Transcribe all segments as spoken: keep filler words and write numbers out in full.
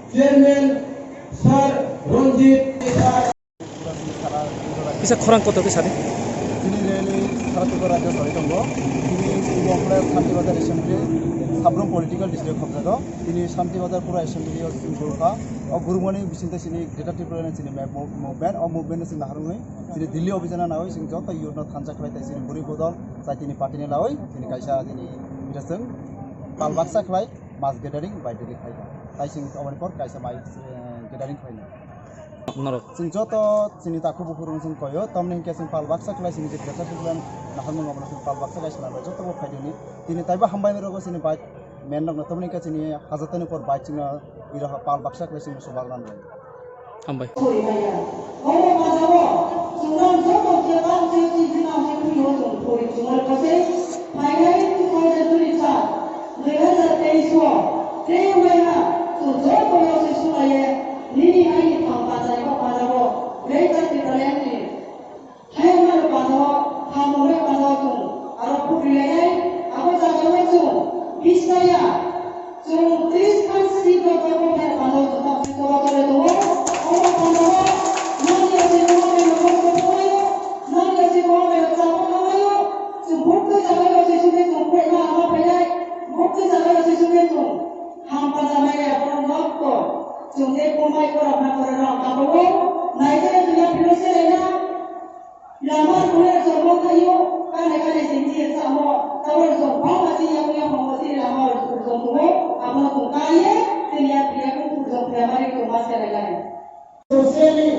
Chairman Sir Ranjit Sir. Kisa khorang kotor khe sadi. Tini rally sara Tripura rajyo sari tongo. Tini Tripura Shanti Bazar Assembly Sabrum Political District khobjago. Tini Shanti Bazar pura Assembly o sing gurukha. O gurumani bisingtwi sini Greater Tripura ni sini map mo-, movement. O movement ni sini naharungwi sini Delhi obhijana nawi sini joto youth no thansa khlai tai sini buri bodol chai tini party ni lawi sini kaisa tini bitasung pal baksa khlai mass gathering by Delhi khlai. Tai sini oboni por kaisa mai, eh, gathering khlai. Norok. Chwng joto chini takhuk bukhuk rok chwng koyo, tamni hinkhe chwng pal baksa khlai sini je Greater Tripura ni naharmung abono chwng pal baksa khlai swnamjak joto bo phaidini. Tini taibo hambai rok chini bai men rok no tamni hinkhe chini hajatani por bai chwngno iro pal baksa khlai sini sobak ran rok. Hambai. Omo panda o chwng rang joto je bang je chini je nang je thwi o chwng thwi chwng bai kose. Phainai two thousand twenty-five, dui hazar teis o, tei wngmani ha, chwng joto no se swnglaiwi, nini aini thang panjani kok panjabo, Greater Tipraland ni hayungmani panjabo, thamungmani panjabo chwng aro phukri lainai, abo jagao chwng bisaya, chwng tris khan si joto kok hai panjabo chwng tang si koba tole tongo, omo panjabo, nang ya se koba tole tongo, nang ya se koba tole chabo tonglaio. Chwng buktwi jaga rok se sugwi chwng phaima ama phainai, buktwi jaga rok se sugwi chwng ham panjamani abono nokto chwng tei bumai borok na borok rok tabukgo naijak chwng yaphino selaina lama rwngmani chwng bo khaio kanai kanai se tiya samo tabuk chwng bangma se yakung yaphangma se lama rwng tongo abono chwng kaiye chwng yaphi yakung chwng phaimani chwng ma selainai. Socially,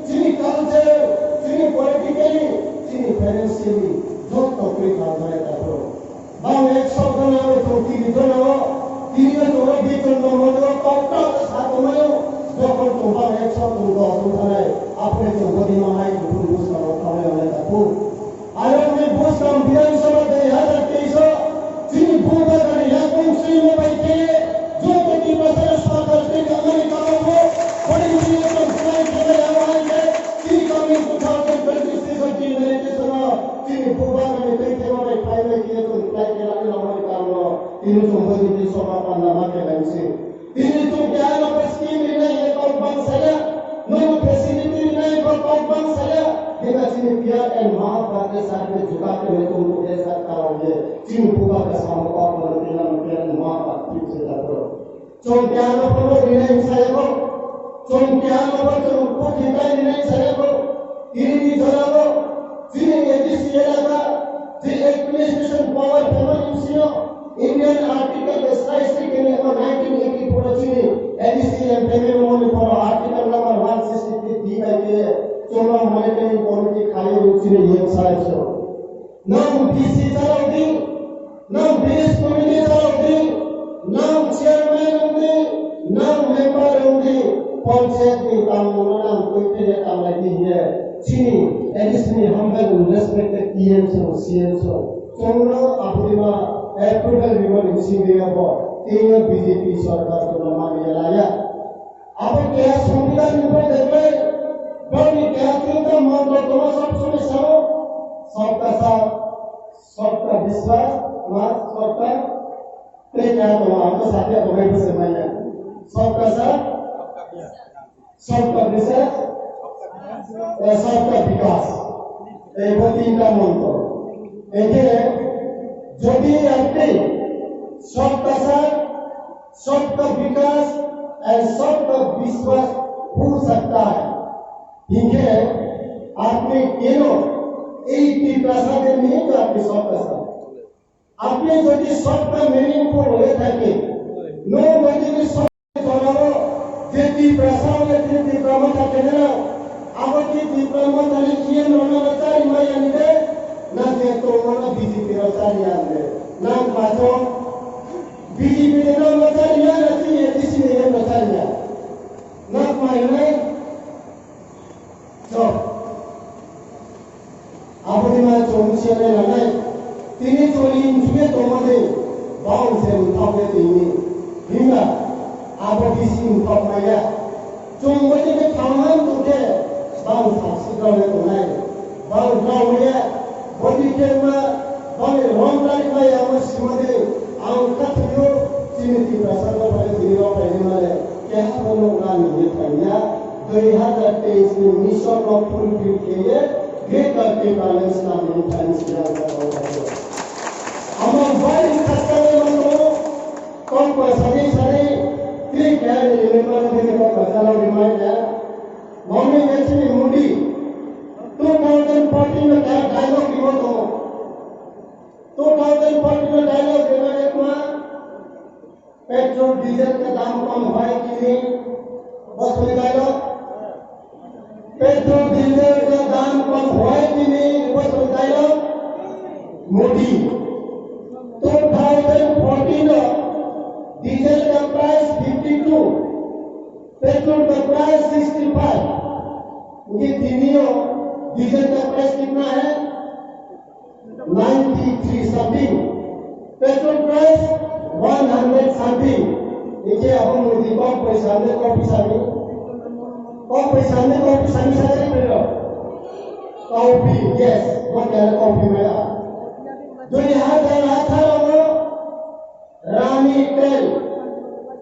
chini culture, chini politically, chini financially, joto kwrwi kha jora tabuk. Bang ek sok jona o chwng tini jona o, tini o chwng o bichon no mono o kok kok sa tongmani o, jokhon chwng bang ek sok chwng dos wng thanai, aphuru chwng body no hai kuphur buskang o thangnai wngnai tabuk. Ayokni buskang Bidhan Sabha dui hazar teis o chini Bubagrani yakung swimo bai khe joto Tiprasa Sarkar tei America rok bo boni bini ekdom khwnai khlai abo hai khe chini coming two thousand twenty-six o chini election o chini Bubagrani tei thema bai phai bai khe chwng khlai khe rani rok ni karon o tini chwng boni bini soba panda ma khe lai se. Tini chwng keha no bo scheme rinai ekor bang saya, nono facility rinai ekor kok bang saya, hingkha chini P R and Mahaprabhu ke sath mein juda kene tumko aisa karao ye, chini buba ka samo kok mano pila no P R and Mahaprabhu se jabro. Chwng keha no bo rinai saya ko, chwng keha no bo chwng ko thikai rinai saya ko, tini ni jora ko, chini A D C elaka, chini administration power phaimani bisingo, Indian Article sixty kene o nineteen eighty-four chini A D C M P M moni poro Article number one sixty-three D by kene chwngno monitoring committee khayo chini yeng sai so. Nang D C chalok di, nang village committee chalok di, nang chairman wng di, nang member wng di, panchayat ni tangmung no nang twi twi tanglai di hiye chini A D C ni humble respected E M so, C M so. Chwngno abudima approval rimani bisingtwi abo tini B J P sarkar chwngno mani laya. Abo keha songbidan ni bai dekhlai, boni keha tinta montro tongo sob somoi sao, sabka saath, sabka vishwas, ma sabka tei keha tongo, ang to sakya tongo, bai bwsai manya. Sabka saath, sabka vishwas, eh, sabka vikas. Eh, bo tinta montro. Ekhe, jodi apni sabka saath, sabka vikas and sabka vishwas ho sakta hai, hinkhe apni keno ei Tiprasa de nahi to apni sabka saath. Apni jodi sabka meaningful hoye thake, no jodi sabka jorao je Tiprasa hoye je Tipra Motha kenero, abo je Tipra Motha ni E M rokno chari maya ni de, na je tongmano B J P rok chari ya de, na pacho B J P ni no chari ya, na chini A D C ni no chari ya, na mai nai. Chok. Aboni ma chwng se nai nanai. Tini chwng injune tongmani bang se wngthok le tini. Himba abo bisi wngthok maya. Chwng bai tini thangmani tongkhe bang saksi rok le tongnai. Bang rok maya. Khe ma bani romlai maya ma simode ang khathiyo chini Tiprasa no phai chini rok phai ni male keha bono nani ni thangya dui hazar teis ni mission no fulfill kheye Greater Tipraland Swnamni Motha ni siyang ka rok phai. Amo bai khasani mano kok pa sari sari tri kya ni ni mano ni kok pa sala ni mai ya. Mami khe chini Modi two thousand fourteen no kya dialogue rimo tongo. Two thousand fourteen no dialogue rimo ekma petrol diesel ka dam kom hoy ki nahi? Bosoni dialogue. Petrol diesel ka dam kom hoy ki nahi? Bosoni dialogue. Modi. Two thousand fourteen no diesel ka price fifty two. Petrol का price sixty five, ये तीनों डीजल का प्राइस कितना है? Ninety three something. Petrol price one hundred something. इनके अब मोदी कम पैसा में कॉफी सामी, कम पैसा में कॉफी सामी सारे पे लो। कॉफी, यस, वो क्या है कॉफी में? दुई हजार अठारह में Rani tel,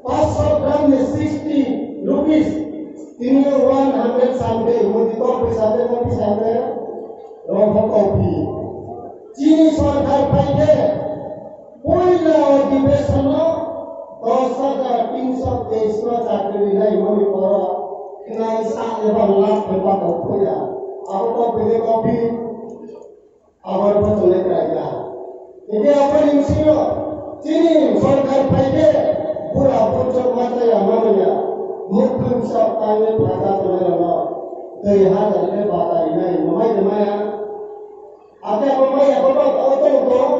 पाँच सौ ग्राम ni sixty rupees, tini one hundred something, modi kok pi something, kok pi something, rokho kok pi. Chini sorkar phai khe, poila adhibeshon no dos hajar tinso teis no chakri rinai moni poro, khnai sa eba lakh khe pa kok phuya. Abo kok pi de kok pi. Aboni photo le kraikha. Hinkhe aboni bisingo chini sorkar phaikhe bura buchok machaya manliya. Mukhung sok tangwi phaja tongnai rokno dui hazar khe bata rinai, nwmai tongmaya. Akhe abo maya bobo tongwi tongwi tong,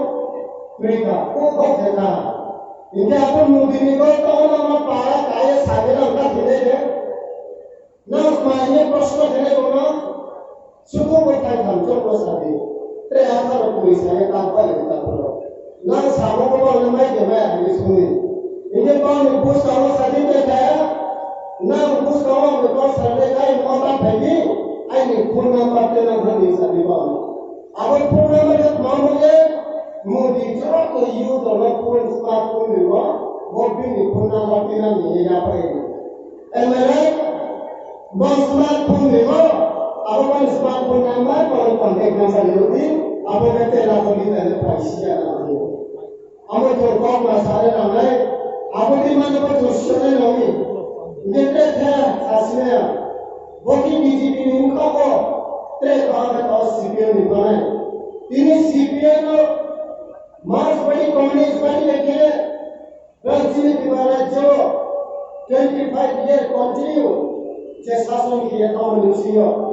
kwrwikha, kok kok khe kha. Hinkhe abo Modini gol tongma ma para kaiye sagwi rok ta thwinai khe. Nang smai hwnwi proshno khenai bono, suku bo thai tham chokno sadi. Tre asaro puri sani tang pai rwkha phuru. Nang samo bono le mai de mai ani suni. Ini boni buskang o sadi te kaya. Nang buskang o ni kok sadi kai mo ta phaidi. Aini phone number te nang hani sadi bono. Abo phone number te tma mo ye. Modi joto youth ono phone smartphone ni mo. Bo bini phone number te nang ni ya pai. Am I right? Bo smartphone ni bo, abo bai smartphone number, bo contact number ni rodi, abo bai tela toli tele paisiya na abo. Abo to kok ma sare na nai, abo di mano bo to sare na ni. Nge te the sasine ya. Bo ki B J P ni mukha ko, te ba ka to C P M ni banai. Tini C P M no, Marxist Party, Communist Party le khe, Rajini Tiwari rajyo twenty five year continue je sason khe tamo nungsiyo.